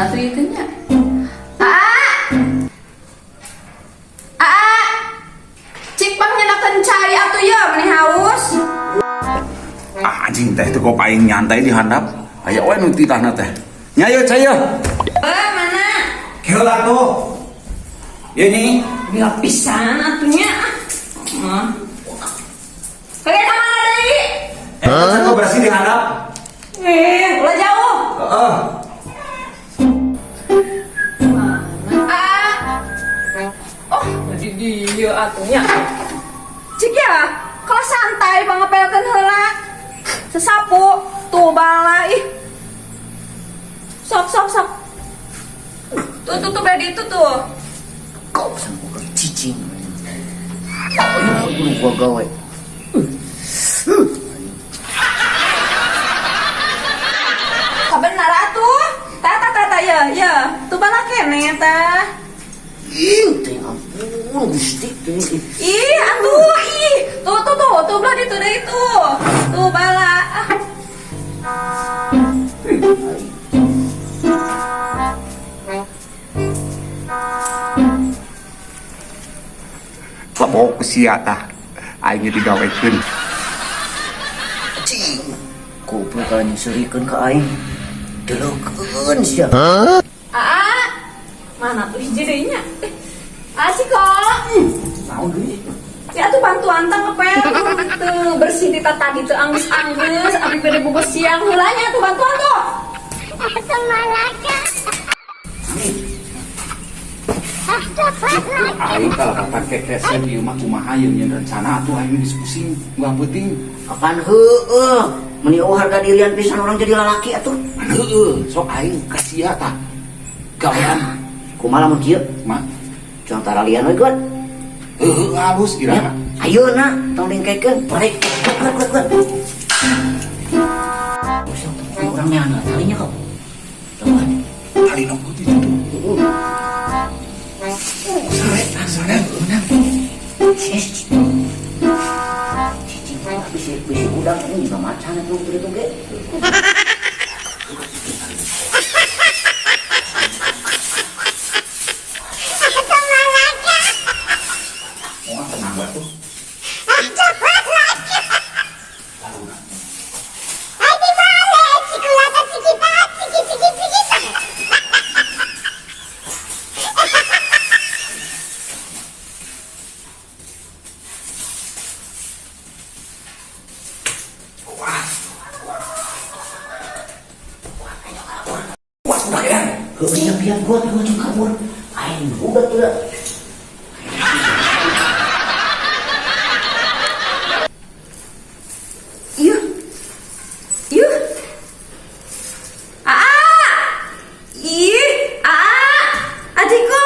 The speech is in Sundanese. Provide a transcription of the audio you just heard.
Mana tuh itunya? Aa! Aa! Cik pang nyenakeun cai atuh ya meni haus. Ah, anjing teh teu kok aing nyantai di handap. Aya we nu titahna teh. Nya ieu cai yeuh. Eh, mana? Keula tuh. Ieu nyi. Gila pisan atunya. Ah. Kalian ka mana deui? Eh, can bersih di handap. Eh, ulah jauh. Heeh. Ah. Oh, jadi dia atunya. Cik ya, kalau santai pangepelkeun heula. Sesapu tuh bala ih. Sok sok sok. Tuh tuh tuh bedi itu tuh. Kau sanggup cicing. Ayo, gua gawe. Kabenar atuh. Tata tata ya ya. Tuh bala kene tah. Ih, teh ampun Gusti teh. Ih, atuh ih. Tuh tuh tuh tuh belah itu deh itu. Tuh bala. Ah. Lebok sia tah. Aing digawekeun. Cing. Goblok anjing serikeun ka aing. Deleukeun sia. Aa. Mana tuh hiji deui nya? Eh, asik kok. Naon deui? Ya tuh bantuan tang ngepel tuh bersih di tadi tuh anggus-anggus abi bede bubur siang heulanya tuh bantuan tuh. Aing kalakatan kekesen ieu mah kumaha ieu nyeun rencana atuh aing geus pusing gua penting. Apaan heueuh? Meni eueuh harga dirian pisan orang jadi lalaki atuh. Heueuh, sok aing ka sia tah. Gawean Kumaha lamun kieu? mah. Cuang taralian we geuan. Heueuh halus Ya, iraha. ayeuna tong dingkekeun. Balik. Kuat kuat kuat. Urang neangan talinya kau. Coba. Tali nu putih itu tuh. Sare, sare, menang. Cicing bisi bisi udang ini juga macan itu itu ge. Moal tenang bae tuh. Puas udah ya. Heueuh nya biar gua gua jeung kabur. Aing udah tuh. Yuh. Yuh. Aa. Ih, aa. Adiko.